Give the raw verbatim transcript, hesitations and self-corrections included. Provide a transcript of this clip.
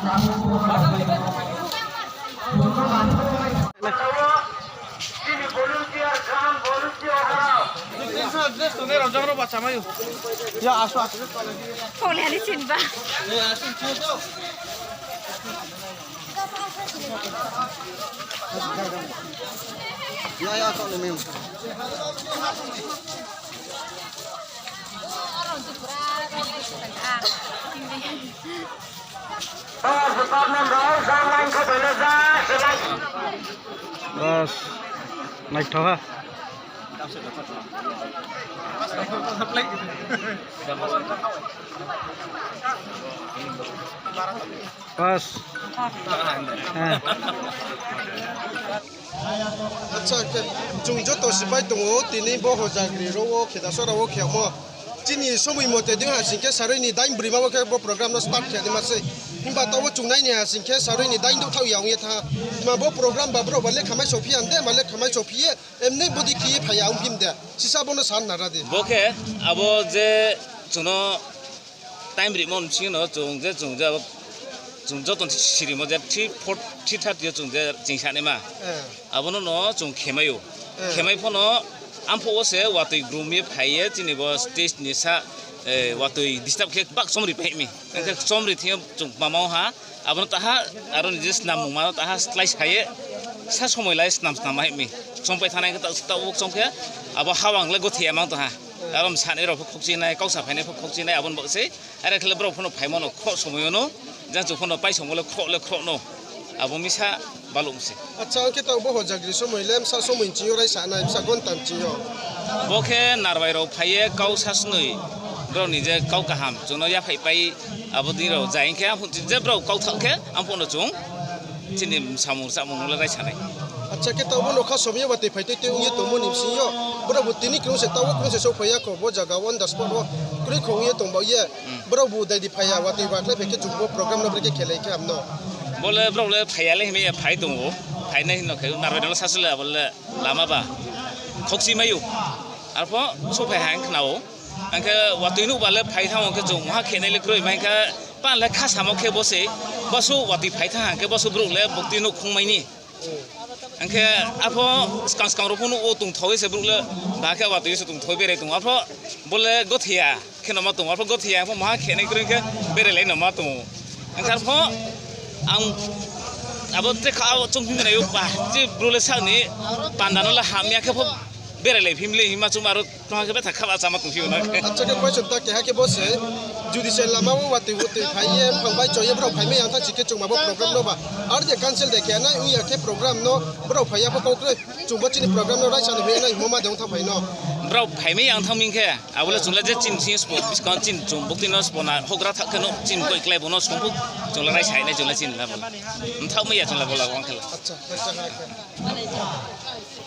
Kau le hani sinba. Bas, naithao ha. Bas. Acha, khe chung joto sipai tong ou, tini bo Hojagri ro wo, Khedasora wo khe mo. Chini somoi mote dei ha sing khe sarui ni dain brima wo khe bo program no start khe naima sei. Himba taoh wo chung nai ni ha sing khe sarui ni dain douhthaoh ya ong ye thanng ha. Ma bo program ba brao ba lekha mai sophi ya de, ma lekha mai sophi ye, emni bodi khe ye phai ya ongphi de. Sisa bo no sa nara di. Bo khe abo je chung no time rimo bsing no chung je, chung je, chung joto sirimo je three, four, three thirty yo chung je chingsa naima. Abo no no chung khemai ou. Khemai pho no, amphuh wo se watoi grum ye phai ye chini bo stage ni sa, watoi disturb khe bak chomri phai mi. Ang khe chomri thing yo chung kmama ha, abo no taha, aro ni je snam mungma no taha slái sa ye, sa somoi lai snam snam hai mi. Chompai thanng nai khe taoh, taoh wo chom khe, abo hawang le gothi ya mang tong ha. Aro msanai rao pho khokchinai, kau sa phainai pho khokchinai, abo ni baoh sei. Are khe le brao pho no phaimo no khroh somoi yo no, jang chung pho no paisongmo le khroh le khroh no. Abo misa baluh mi se. Acha, ang khe taoh bo Hojagri somoi le bsa somoi ching yo raisa nai, bsa gonta ching yo. Bo khe narbai rao phai ye kau sasnoi, brao ni je kau kaham chung no yaphaipai, abo dei rao jai hing khe amphuh je brao kau thaoh khe amphuh no chung chini samung rchamung no le raisa nai. Acha, khe taoh bo nokha somoi yo watoi phai tei tei ong ye tongmo ni bsing yo, brao bo tini krung se taoh wo krung se souhphai ya kho, bo zaga on the spot wo kroi kho ong ye tong bao ye. Brao bo dai di phai ya, watoi ba khlai phai khe chung bo program no brekhe khelai khe ham no. Bo le brao le phai ya le himai ya phai tong ou, phainai hing no khe narbai no le sasu le abo le lama ba khokchi mai ou. Arpho souhphai ha hing khna ou. Ang khe watoi nuh ba le phai thanng khe chung maha khenai le kroi, ma hing khe pan le khasamo khe bo se, bosuh watoi phai thanng ha khe bosuh brouh le bukti nouhkhong mai ni. Ang khe arpho skang skang rao pho nuh wo tongthao ye se brouh le, ba khe watoi ye se tongthao berai tong ou. Arpho bo le gothi ya khe no ma tong ou, arpho gothi ya pho maha khenai kroi khe berai lai no ma tong ou. Ang khe arpho ang abo tre kha wo chung hing nai ou pa, je brouh le sa ni panda no le ham ya khe pho berai lai phi mi le hima chung aro tma khe betha kha ba chama tongphi ou na khe. Acha, khe question ta keha khe bo se, judicial lama wo watoi watoi phai ye, mphang bai cho ye, brao phaimai ya thanng si khe chung ma bo program no ba. Aro de cancel de khe nai ong ya khe program no, brao phai ya pho kau kroi, chung bo chini program no raisa ni hing nai himo ma de ong thanng phai no. Brao phaimai ya thanng mi khe, abo le chung le je chini sing spo, buskang chini chung bukti no spo na, houhgra thaoh khe no chini koi klái bo no song phuh, chung le raisa nai chung le chini la bo. Mthaoh mai ya chung le bo la ong khe la. Acha, acha, ha khe.